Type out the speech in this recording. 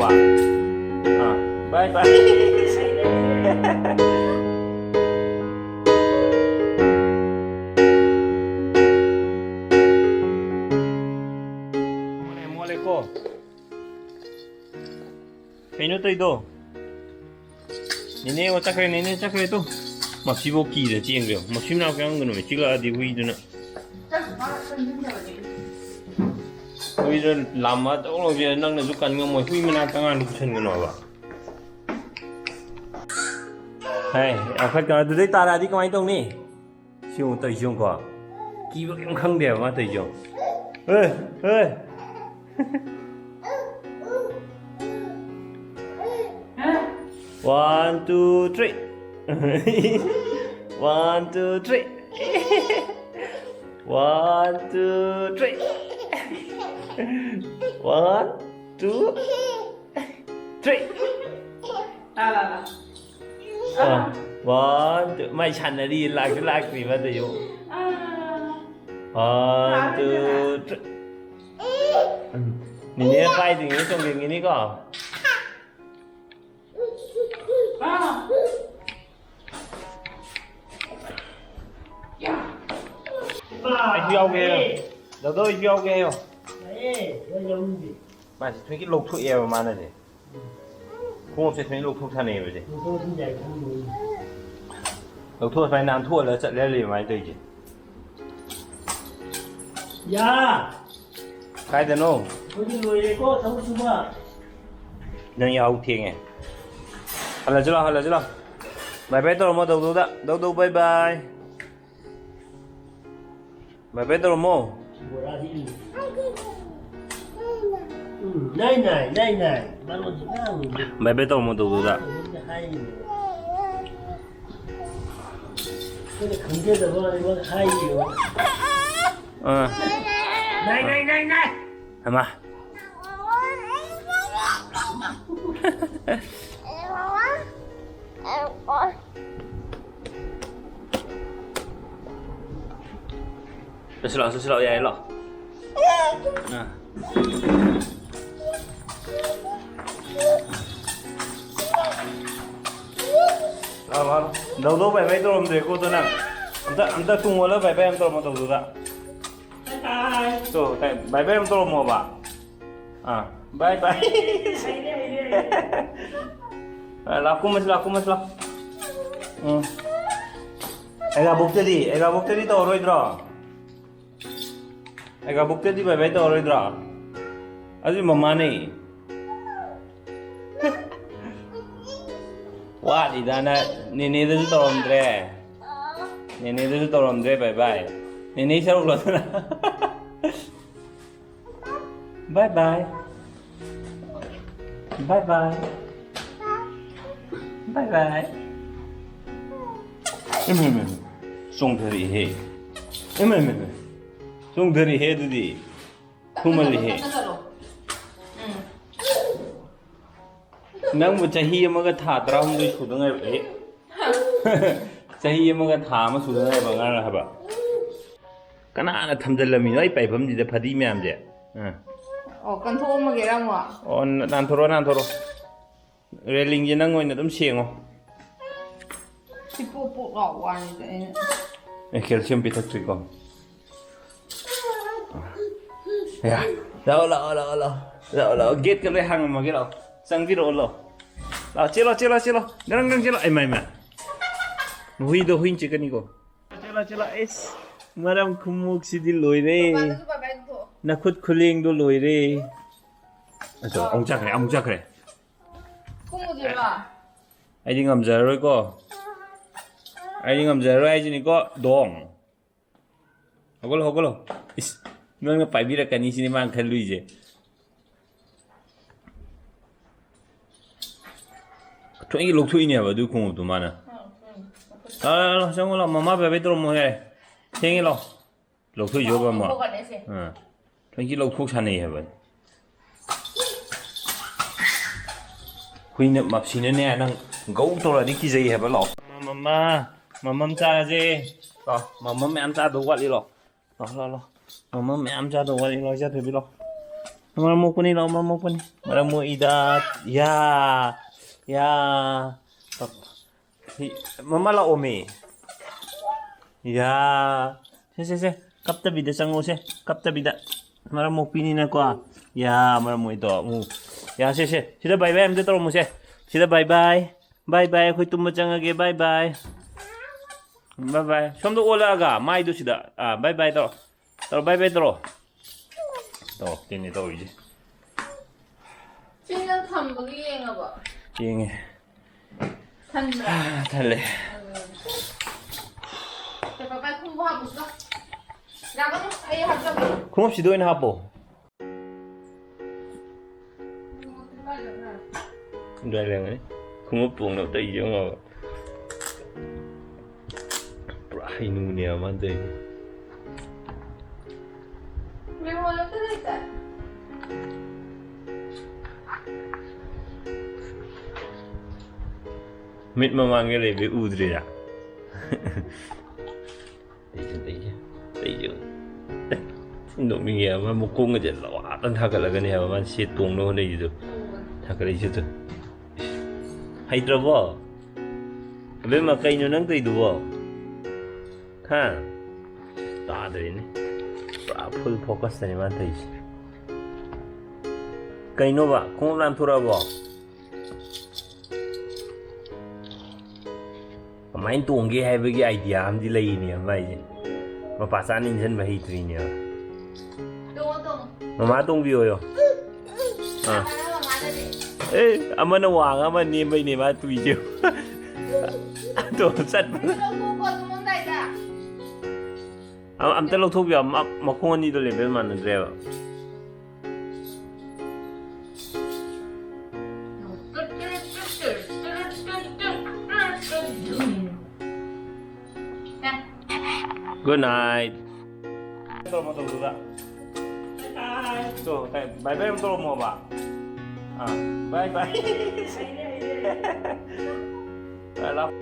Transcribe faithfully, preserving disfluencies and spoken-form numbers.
ꯕꯥꯏ꯫ ꯑꯥ, ꯕꯥꯏ ꯕꯥꯏ꯫ ꯃꯣꯠꯂꯦ, ꯃꯣꯠꯂꯦꯀꯣ꯫ ꯀꯩꯅꯣ ꯇꯧꯏꯗꯣ? ꯅꯦꯅꯦ ꯑꯣ ꯆꯠꯈ꯭ꯔꯦ, ꯅꯦꯅꯦ ꯆꯠꯈ꯭ꯔꯦ ꯇꯨ꯫ ꯃꯁꯤꯐꯥꯎ ꯀꯤꯗ ꯆꯦꯟꯈ꯭ꯔꯦ꯫ ꯃꯁꯤ ꯃꯅꯥꯛ ꯆꯪꯒꯅꯨꯃꯦ, ꯆꯤꯛꯂꯛꯑꯗꯤ ꯍꯨꯏꯗꯨꯅ꯫ ꯍꯨꯏꯗꯨ ꯂꯥꯝꯃ ꯇꯧ ꯂꯧꯁꯦ, ꯅꯪꯅꯁꯨ ꯀꯟ ꯉꯝꯃꯣꯏ꯫ ꯍꯨꯏ ꯃꯅꯥꯛꯇ ꯑꯉꯥꯡꯗꯨ ꯄꯨꯁꯟꯒꯅꯣ ꯍꯥꯏꯕ꯫ ꯍꯦ, ꯌꯥꯝ ꯈꯠꯀꯅꯨ꯫ ꯑꯗꯨꯗꯩ ꯇꯥꯔꯛꯑꯗꯤ ꯀꯃꯥꯏꯅ ꯇꯧꯅꯤ? ꯁꯤ ꯑꯃꯨꯛ ꯇꯧꯔꯤꯁꯤ ꯌꯦꯡꯉꯨꯀꯣ꯫ ꯀꯤꯕ ꯀꯩꯝ ꯈꯪꯗꯦꯕ ꯃꯥ ꯇꯧꯔꯤꯁꯤ ꯌꯦꯡꯉꯨ꯫ ꯍꯦ, ꯍꯦ꯫ One, two, three. One, two, three. One, two, three. One, two, three. ꯑꯥ, one, two. ꯃꯥꯏ ꯁꯥꯟꯅꯔꯤ, ꯂꯥꯛꯁꯨ ꯂꯥꯛꯇ꯭ꯔꯤ ꯃꯥ ꯇꯧꯔꯤꯁꯤ꯫ ꯑꯥ꯫ One, two, three. ꯎꯝ꯫ ꯅꯤꯅꯦ ꯄꯥꯏꯗ꯭ꯔꯤꯉꯩ ꯆꯣꯡꯁꯤꯟꯈꯤꯅꯤꯀꯣ꯫ ꯑꯩꯁꯨ ꯌꯥꯎꯒꯦ ꯍꯥꯏꯌꯣ꯫ ꯗꯥꯗꯥ, ꯑꯩꯁꯨ ꯌꯥꯎꯒꯦ ꯍꯥꯏꯌꯣ꯫ ꯃꯥꯁꯤ ꯊꯣꯏꯒꯤ ꯂꯧꯊꯣꯛꯑꯦꯕ ꯃꯥꯅꯁꯦ꯫ ꯈꯣꯡꯎꯞꯁꯦ ꯊꯣꯏꯅ ꯂꯧꯊꯣꯛ ꯁꯥꯟꯅꯩꯌꯦꯕꯁꯦ꯫ ꯂꯧꯊꯣꯛꯑ ꯁꯨꯃꯥꯏꯅ ꯅꯥꯟꯊꯣꯛꯍꯜꯂꯒ ꯆꯠꯂꯦ ꯍꯜꯂꯦ ꯑꯗꯨꯃꯥꯏꯅ ꯇꯧꯔꯤꯁꯦ꯫ ꯌꯥ! ꯀꯥꯏꯗꯅꯣ? ꯑꯩꯈꯣꯏꯗꯤ ꯂꯣꯏꯔꯦꯀꯣ ꯊꯕꯛ ꯁꯨꯕ꯫ ꯅꯪ ꯌꯥꯍꯧ ꯊꯦꯡꯉꯦ꯫ ꯍꯜꯂꯁꯤ ꯂꯥꯎ, ꯍꯜꯂꯁꯤ ꯂꯥꯎ꯫ ꯕꯥꯏ ꯕꯥꯏ ꯇꯧꯔꯝꯃꯣ ꯗꯧꯗꯧꯗ꯫ ꯗꯧꯗꯧ ꯕꯥꯏ ꯕꯥꯏ꯫ ꯕꯥꯏ ꯕꯥꯏ ꯇꯧꯔꯝꯃꯣ꯫ ꯕꯣꯔꯥꯗꯤ ꯏ꯫ ꯎꯝ, ꯅꯥꯏ, ꯅꯥꯏ, ꯅꯥꯏ, ꯅꯥꯏ꯫ ꯃꯔꯣꯟꯁꯤ ꯉꯥꯡꯉꯤꯅꯦ꯫ ꯕꯥꯏ ꯕꯥꯏ ꯇꯧꯔꯝꯃꯣ ꯗꯧꯗꯧꯗ꯫ ꯑꯩꯉꯣꯟꯗ ꯍꯥꯏꯔꯤꯅꯦ꯫ ꯑꯩꯈꯣꯏꯅ ꯈꯪꯖꯗꯕ ꯑꯩꯉꯣꯟꯗ ꯍꯥꯏꯔꯤꯕ꯫ ꯑꯥ꯫ ꯅꯥꯏ, ꯅꯥꯏ, ꯅꯥꯏ, ꯅꯥꯏ꯫ ꯍꯩꯃꯥ꯫ ꯆꯠꯁꯤ ꯂꯥꯛꯑꯣ, ꯆꯠꯁꯤ ꯂꯥꯛꯑꯣ, ꯌꯥꯏꯌꯦ ꯂꯥꯛꯑꯣ꯫ ꯑꯥ꯫ ꯂꯥꯛꯑꯣ, ꯂꯥꯛꯑꯣ꯫ ꯗꯧꯗꯧ ꯕꯥꯏ ꯕꯥꯏ ꯇꯧꯔꯝꯗ꯭ꯔꯦꯀꯣ ꯑꯗꯣ ꯅꯪ꯫ ꯑꯝꯇ, ꯑꯝꯇ ꯇꯨꯡ ꯑꯣꯜꯂ ꯕꯥꯏ ꯕꯥꯏ ꯑꯝ ꯇꯧꯔꯝꯃꯣ ꯗꯧꯗꯨꯗ꯫ ꯕꯥꯏ ꯕꯥꯏ꯫ ꯇꯣ, ꯕꯥꯏ ꯕꯥꯏ ꯑꯝ ꯇꯧꯔꯝꯃꯣꯕ꯫ ꯑꯥ, ꯕꯥꯏ ꯕꯥꯏ꯫ ꯍꯩꯔꯦ, ꯍꯩꯔꯦ, ꯍꯩꯔꯦ꯫ ꯑ, ꯂꯥꯛ, ꯀꯨꯝꯃꯁꯤ ꯂꯥꯛ, ꯀꯨꯝꯃꯁꯤ ꯂꯥꯛ꯫ ꯎꯝ꯫ ꯑꯩꯒꯥꯕꯣꯛꯇꯗꯤ, ꯑꯩꯒꯥꯕꯣꯛꯇꯗꯤ ꯇꯧꯔꯔꯣꯏꯗ꯭ꯔꯣ? ꯑꯩꯒꯥꯕꯣꯛꯇꯗꯤ ꯕꯥꯏ ꯕꯥꯏ ꯇꯧꯔꯔꯣꯏꯗ꯭ꯔꯣ? ꯑꯗꯨꯗꯤ ꯃꯃꯥꯅꯦ꯫ ꯋꯥꯠꯂꯤꯗꯅ ꯅꯦꯅꯦꯗꯁꯨ ꯇꯧꯔꯝꯗ꯭ꯔꯦ꯫ ꯅꯦꯅꯦꯗꯁꯨ ꯇꯧꯔꯝꯗ꯭ꯔꯦ ꯕꯥꯏ ꯕꯥꯏ꯫ ꯅꯦꯅꯦ ꯁꯔꯨꯛ ꯂꯣꯏꯗꯅ꯫ ꯕꯥꯏ ꯕꯥꯏ꯫ ꯕꯥꯏ ꯕꯥꯏ꯫ ꯕꯥꯏ ꯕꯥꯏ꯫ ꯏꯃꯥ, ꯏꯃꯥ, ꯏꯃꯥ꯫ ꯆꯣꯡꯊꯔꯛꯏꯍꯦ꯫ ꯏꯃꯥ, ꯏꯃꯥ, ꯏꯃꯥ꯫ ꯆꯣꯡꯊꯔꯛꯏꯍꯦ ꯑꯗꯨꯗꯤ꯫ ꯊꯨꯃꯜꯂꯤꯍꯦ꯫ ꯇꯞꯅ ꯆꯠꯂꯣ꯫ ꯎꯝ꯫ ꯅꯪꯕꯨ ꯆꯍꯤ ꯑꯃꯒ ꯊꯥ ꯇꯔꯥꯍꯨꯝꯗꯣꯏ ꯁꯨꯗ ꯉꯥꯏꯔꯤ꯫ ꯆꯍꯤ ꯑꯃꯒ ꯊꯥ ꯑꯃ ꯁꯨꯗ ꯉꯥꯏꯔꯤꯕ ꯑꯉꯥꯡ ꯍꯥꯏꯕ꯫ ꯀꯅꯥꯅ ꯊꯝꯖꯤꯜꯂꯝꯃꯤꯅꯣ ꯑꯩ ꯄꯥꯏꯐꯝꯁꯤꯗ ꯐꯗꯤ ꯃꯌꯥꯝꯁꯦ? ꯑꯥ꯫ ꯑꯣ, ꯀꯟꯊꯣꯛꯑꯝꯃꯒꯦꯔ ꯑꯃꯨꯛ? ꯑꯣ, ꯅ-, ꯅꯥꯟꯊꯣꯔꯛꯑꯣ, ꯅꯥꯟꯊꯣꯔꯛꯑꯣ꯫ ꯔꯦꯂꯤꯡꯁꯦ ꯅꯪ ꯑꯣꯏꯅ ꯑꯗꯨꯝ ꯁꯦꯡꯉꯣ꯫ ꯁꯤ ꯄꯣꯞ ꯄꯣꯞ ꯂꯥꯎꯕ ꯋꯥꯅꯤꯗ ꯑꯩꯅ꯫ ꯑꯦ, ꯀꯦꯜꯁꯤꯌꯝ ꯄꯤꯊꯛꯇ꯭ꯔꯤꯀꯣ꯫ ꯌꯥ, ꯂꯥꯛꯑꯣ, ꯂꯥꯛꯑꯣ, ꯂꯥꯛꯑꯣ, ꯂꯥꯛꯑꯣ꯫ ꯂꯥꯛꯑꯣ, ꯂꯥꯛꯑꯣ꯫ ꯒꯦꯠꯀ ꯂꯣꯏ ꯍꯥꯡꯉꯝꯃꯒꯦ, ꯂꯥꯛꯑꯣ꯫ ꯆꯪꯕꯤꯔꯛꯑꯣ, ꯂꯥꯛꯑꯣ꯫ ꯂꯥꯛꯑꯣ, ꯆꯦꯜꯂꯣ, ꯆꯦꯜꯂꯣ, ꯆꯦꯜꯂꯣ꯫ ꯒ꯭ꯔꯪ, ꯒ꯭ꯔꯪ ꯆꯦꯜꯂꯣ꯫ ꯑꯩ ꯃꯥꯏ, ꯃꯥꯏ꯫ ꯍꯨꯏꯗꯣ, ꯍꯨꯏꯅ ꯆꯤꯛꯀꯅꯤꯀꯣ꯫ ꯆꯦꯜꯂꯣ, ꯆꯦꯜꯂꯣ꯫ ꯑꯩꯁ, ꯃꯔꯝ ꯈꯨꯃꯣꯛꯁꯤꯗꯤ ꯂꯣꯏꯔꯦ꯫ ꯕꯕꯥꯗꯁꯨ ꯕꯥꯏ ꯕꯥꯏ ꯇꯧꯊꯣꯛꯑꯣ꯫ ꯅꯈꯨꯠ ꯈꯨꯂꯦꯡꯗꯣ ꯂꯣꯏꯔꯦ꯫ ꯑꯗꯣ ꯑꯃꯨꯛ ꯆꯠꯈ꯭ꯔꯦ, ꯑꯃꯨꯛ ꯆꯠꯈ꯭ꯔꯦ꯫ ꯀꯨꯝꯃꯨꯗꯣꯏꯔꯣ? ꯑꯩꯗꯤ ꯉꯝꯖꯔꯔꯣꯏꯀꯣ꯫ ꯑꯩꯗꯤ ꯉꯝꯖꯔꯔꯣꯏ ꯍꯥꯏꯁꯤꯅꯤꯀꯣ, ꯗꯣꯡ꯫ ꯍꯧꯒꯠꯂꯣ, ꯍꯧꯒꯠꯂꯣ꯫ ꯏꯁ, ꯅꯪꯅ ꯄꯥꯏꯕꯤꯔꯛꯀꯅꯤ ꯁꯤꯅꯤ ꯃꯥꯅ ꯈꯜꯂꯨꯏꯁꯦ꯫ ꯊꯣꯏꯒꯤ ꯂꯧꯊꯣꯛꯏꯅꯦꯕ ꯑꯗꯨ ꯈꯣꯡꯎꯞꯇꯨ ꯃꯥꯅ꯫ ꯂꯥꯎ, ꯂꯥꯎ, ꯂꯥꯎ, ꯆꯪꯉꯣ, ꯂꯥꯎ, ꯃꯃꯥ ꯕꯥꯏ ꯕꯥꯏ ꯇꯧꯔꯝꯃꯣ ꯌꯥꯔꯦ꯫ ꯊꯦꯡꯉꯦ, ꯂꯥꯎ꯫ ꯂꯧꯊꯣꯛꯏꯁꯦ ꯃꯃꯥ꯫ ꯑꯃ꯫ ꯍꯧꯒꯠꯂꯦ ꯁꯦ꯫ ꯑꯥ꯫ ꯊꯣꯏꯒꯤ ꯂꯧꯊꯣꯛ ꯁꯥꯟꯅꯩ ꯍꯥꯏꯕ꯫ ꯍꯨꯏꯅ ꯃꯞꯁꯤꯅꯅꯦ, ꯅꯪ ꯒꯧ ꯇꯧꯔꯗꯤ ꯀꯤꯖꯩ ꯍꯥꯏꯕ꯫ ꯂꯥꯛꯑꯣ꯫ ꯃꯃꯥ, ꯃꯃꯝ ꯆꯥꯔꯁꯦ꯫ ꯂꯥꯛꯑꯣ, ꯃꯃꯝ ꯃꯌꯥꯝ ꯆꯥꯗꯧ ꯋꯥꯠꯂꯤ꯫ ꯂꯥꯛꯑꯣ꯫ ꯂꯥꯛꯑꯣ, ꯂꯥꯛꯑꯣ, ꯂꯥꯛꯑꯣ꯫ ꯃꯃꯝ ꯃꯌꯥꯝ ꯆꯥꯗꯧ ꯋꯥꯠꯂꯤ꯫ ꯂꯥꯛꯑꯣ, ꯏꯆꯥ ꯊꯣꯏꯕꯤ, ꯂꯥꯛꯑꯣ꯫ ꯃꯔꯝ ꯃꯣꯛꯄꯅꯤ, ꯂꯥꯛꯑꯣ, ꯃꯔꯝ ꯃꯣꯛꯏꯗ꯫ ꯌꯥ, ꯌꯥ꯫ ꯃꯃꯥ ꯂꯥꯛꯑꯣꯃꯤ꯫ ꯌꯥ꯫ ꯁꯦ, ꯁꯦ, ꯁꯦ꯫ ꯀꯞꯇꯕꯤꯗ ꯆꯪꯉꯣꯁꯦ꯫ ꯀꯞꯇꯕꯤꯗ꯫ ꯃꯔꯝ ꯃꯣꯛꯄꯤꯅꯤꯅꯀꯣ꯫ ꯌꯥ, ꯃꯔꯝ ꯃꯣꯛꯏꯗꯣ꯫ ꯎꯝ꯫ ꯌꯥ, ꯁꯦ, ꯁꯦ꯫ ꯁꯤꯗ bye bye ꯑꯝꯇ ꯇꯧꯔꯝꯃꯨꯁꯦ꯫ ꯁꯤꯗ bye bye꯫ Bye bye꯫ ꯑꯩꯈꯣꯏ ꯇꯨꯝꯕ ꯆꯪꯉꯒꯦ꯫ Bye bye꯫ Bye bye꯫ ꯁꯣꯝꯗ ꯑꯣꯜꯂꯛꯑꯒ ꯃꯥꯏꯗꯣ ꯁꯤꯗ꯫ ꯑꯥ, bye bye ꯇꯧꯔꯣ꯫ ꯇꯧꯔꯣ, bye bye ꯇꯧꯔꯣ꯫ ꯇꯧꯔꯛꯇꯦꯅꯦ ꯇꯧꯔꯤꯁꯦ꯫ ꯁꯤ ꯅꯪ ꯊꯝꯕꯒꯤ ꯌꯦꯡꯉꯕꯣ? ꯌꯦꯡꯉꯦ꯫ ꯊꯟꯕ꯭ꯔꯥ? ꯑꯥ, ꯊꯜꯂꯦ꯫ ꯎꯝ꯫ ꯁꯦ, ꯄꯄꯥ ꯈꯣꯡꯎꯞ ꯍꯥꯞꯄꯨꯆꯣ꯫ ꯂꯥꯛꯀꯅꯨ, ꯑꯩ ꯍꯥꯞꯆꯒꯦ꯫ ꯈꯣꯡꯎꯞꯁꯤꯗ ꯑꯣꯏꯅ ꯍꯥꯞꯄꯣ꯫ ꯈꯣꯡꯎꯞꯇꯤ ꯀꯥꯏ ꯆꯠꯈ꯭ꯔꯦ? ꯑꯗꯨꯋꯥꯏ ꯂꯩꯔꯝꯒꯅꯤ꯫ ꯈꯣꯡꯎꯞ ꯇꯣꯡꯅꯕ ꯇꯧꯔꯤꯁꯦ ꯌꯦꯡꯉꯣꯕ꯫ ꯄꯨꯔꯥ ꯍꯩꯅꯨꯅꯦꯕ ꯃꯥꯅ ꯇꯧꯔꯤꯁꯦ꯫ ꯃꯦꯃꯣꯔꯤ ꯑꯝꯇ ꯂꯩꯇꯦ꯫ ꯃꯤꯠ ꯃꯃꯥꯡꯗ ꯂꯩꯕꯗꯤ ꯎꯗ꯭ꯔꯤꯔꯥ? ꯑꯩꯁꯨ, ꯑꯩꯁꯨ, ꯑꯩꯁꯨ꯫ ꯅꯣꯛꯅꯤꯡꯉꯦ, ꯑꯃ ꯃꯈꯣꯡꯒꯁꯦ ꯂꯋꯥꯗꯪ ꯊꯥꯒꯠꯂꯒꯅꯦ ꯍꯥꯏꯕ ꯃꯥꯅ ꯁꯦꯠ ꯇꯣꯡꯅꯕ ꯍꯣꯠꯅꯩꯁꯤꯗꯣ꯫ ꯊꯥꯒꯠꯂꯛꯏꯁꯤꯗꯣ꯫ ꯍꯩꯇ꯭ꯔꯕꯣ? ꯑꯕꯦꯝꯃ, ꯀꯩꯅꯣ ꯅꯪ ꯇꯧꯔꯤꯗꯨꯕꯣ? ꯍꯥ? ꯇꯥꯗ꯭ꯔꯦꯅꯦ꯫ ꯄꯨꯔꯥ full focus ꯇꯅꯤ ꯃꯥꯅ ꯇꯧꯔꯤꯁꯦ꯫ ꯀꯩꯅꯣꯕ? ꯈꯣꯡꯎꯞ ꯅꯥꯟꯊꯣꯔꯛꯑꯕꯣ? ꯀꯃꯥꯏꯅ ꯇꯣꯡꯒꯦ ꯍꯥꯏꯕꯒꯤ idea ꯑꯃꯗꯤ ꯂꯩꯔꯤꯅꯦꯕ ꯃꯥꯏꯁꯦ꯫ ꯃꯄꯥ ꯆꯥꯅ ꯏꯟꯁꯤꯟꯕ ꯍꯩꯇ꯭ꯔꯤꯅꯦꯕ꯫ ꯇꯣꯡꯉꯣ, ꯇꯣꯡꯉꯣ꯫ ꯃꯃꯥ ꯇꯣꯡꯕꯤꯌꯣꯌꯣ꯫ ꯑꯥ꯫ ꯃꯃꯥꯅ, ꯃꯃꯥꯅꯅꯦ꯫ ꯑꯦ, ꯑꯃꯅ ꯋꯥꯡꯉ ꯑꯃ ꯅꯦꯝꯕꯩꯅꯦ ꯃꯥ ꯇꯨꯏꯁꯦ꯫ ꯑꯗꯣ ꯆꯠꯄ꯫ ꯂꯧꯊꯣꯛꯀꯣ, ꯇꯨꯝꯃꯝꯗꯥꯏꯗ꯫ ꯑ-, ꯑꯝꯇ ꯂꯧꯊꯣꯛꯄꯤꯌꯣ꯫ ꯃ-, ꯃꯈꯣꯡ ꯑꯅꯤꯗꯣ level ꯃꯥꯟꯅꯗ꯭ꯔꯦꯕ꯫ Good night. ꯇꯧꯔꯝꯃꯣ, ꯇꯧꯔꯝꯃꯣ꯫ ꯇꯣ, bye bye ꯑꯃ ꯇꯧꯔꯝꯃꯣꯕ꯫ ꯑꯥ, bye bye꯫ I love